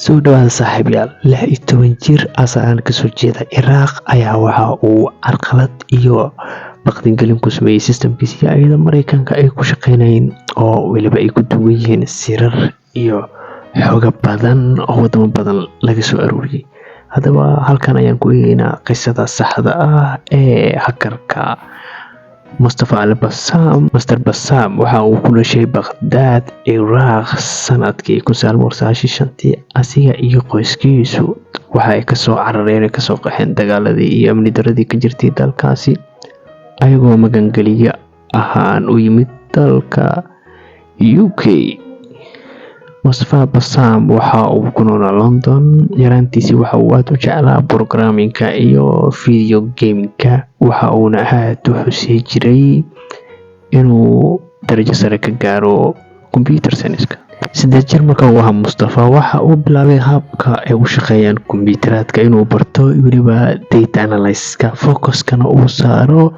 Soo dhawaada, saaxiibayaal. 16 jir asal kasoo jeeda Ciraaq ayaa waxa uu carqalad iyo baqdingelin ku sameeyey systemkiisa iyo ayada Mareykanka ay ku shaqeynayeen, oo weliba ay ku duwan yihiin sirar iyo xogo badan oo wadamo badan laga soo aruuriyey. Haddaba, halkan ayaan ku eegeynaa qisada saxda ah ee hackerka Mustafa Al Bassam. Master Bassam waxa uu ku dhashay Baqhdaad, Ciraaq, sanadkii 1995. Asiga iyo qoyskiisu waxa ay kasoo carareen, kasoo qaxeen dagaaladii iyo amni daradii ka jirtay dalkaasi, ayagoo magangeliyo ahaan u yimid dalka UK. Mustafa Bassam waxa uu ku noolaa London. Yaraantiisii waxa uu aada u jeclaa programmingka iyo video gamingka, waxa uuna aada u xusey jiray inuu darajo sare ka gaaro computer science-ka. 8 jir marka uu ahaa Mustafa, waxa uu bilaabay habka ay u shaqeeyaan kombiyuuteraadka inuu barto, weliba data analysiska, focuskana uu saaro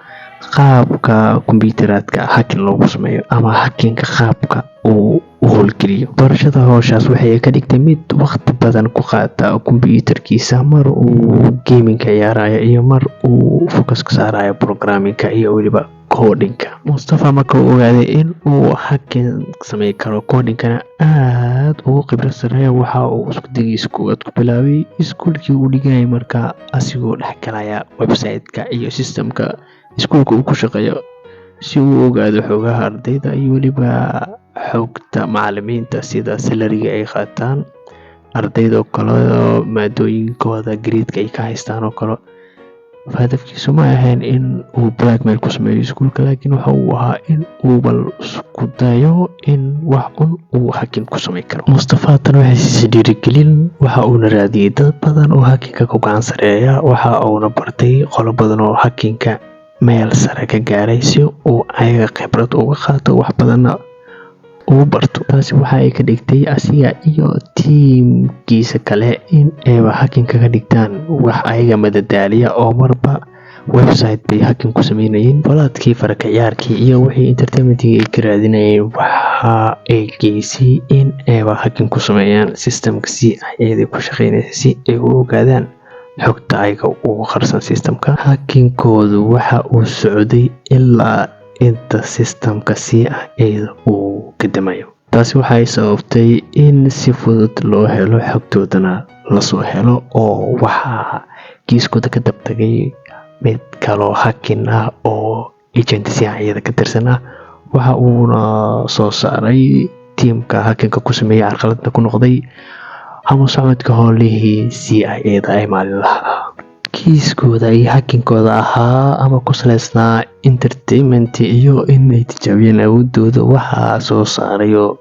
qaabka kombiyuuteraadka hacking loogu sameeyo ama hackingka qaabka uu u howlgeliyo. Barashada howshaas waxay ka dhigtay mid waqti badan ku qaata kombiyuutarkiisa, mar uu gamingka ciyaarayo iyo mar uu focus ka saarayo programmingka iyo weliba codingka. Mustafa marka uu ogaaday in uu hacking sameyn karo, codingkana aada ugu khibrad sareeyo, waxa uu isku dagiisa koowaad ku bilaabay iskuulkii uu dhiganayay, markaa asigoo dhexgalaya website-ka iyo systemka iskuulka uu ku shaqeeyo, si uu ogaado xogaha ardayda iyo weliba xogta macalimiinta, sida salaryga ay qaataan ardayda oo kale, maadooyinkooda, gradeka ay ka haystaan oo kale. Hadafkiisu ma ahayn in uu blackmail ku sameeyo iskuulka, laakiin waxa uu ahaa in uu bal isku dayo in wax un uu hacking ku samayn karo. Mustafa tan waxay siisay dhiirigelin. Waxa uuna raadiyey dad badan oo hackingka ku gacan sareeya, waxa uuna bartay qolo badan oo hackingka meel sare ka gaaray, si uu ayaga khibrad uga qaato, wax badanna ugu barto. Taasi waxa ay ka dhigtay asiga iyo tiimkiisa kale in ayba hacking kaga dhigtaan wax ayaga madadaaliya, oo marba website bay hacking ku sameynayeen. Falaadkii, faraka ciyaarkii iyo wixii entertainmentkii ay ka raadinayeen waxa ay geysay in ayba hacking ku sameeyaan systemka CIA da ku shaqeynaysa, si ay u ogaadaan xogta ayaga ugu qarsan systemka. Hackingkoodu waxa uu socday ilaa inta systemka CIA da uu ka damayo. Taasi waxay sababtay in si fudud loo helo xogtoodana lasoo helo, oo waxaa kiiskooda ka dabtagay mid kaloo hacking ah oo agent CIA da ka tirsan ah. Waxa uuna soo saaray tiimka hackingka ku sameeyey, carqaladna ku noqday hamu socodka howlihii CIA da ay maalinlaha ahaa. Kiiskooda iyo hackingkooda ahaa ama ku saleysnaa entertainment iyo inay tijaabiyeen awoodooda waxaa soo saaray oo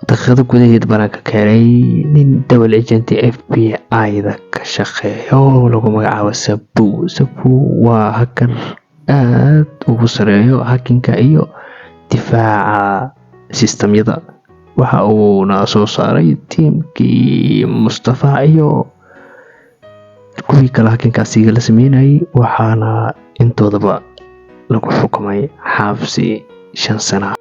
daqiiqado gudaheed banaanka keenay nin double agent FBI da ka shaqeeyo, lagu magacaabo Sabu. Sabu waa hacker aad ugu sareeyo hackingka iyo difaaca sistamyada. Waxa uuna soo saaray tiimkii Mustafa iyo kuwii kale hackingkaasiga la sameynayay, waxaana intoodaba lagu xukumay xabsi 5 sana.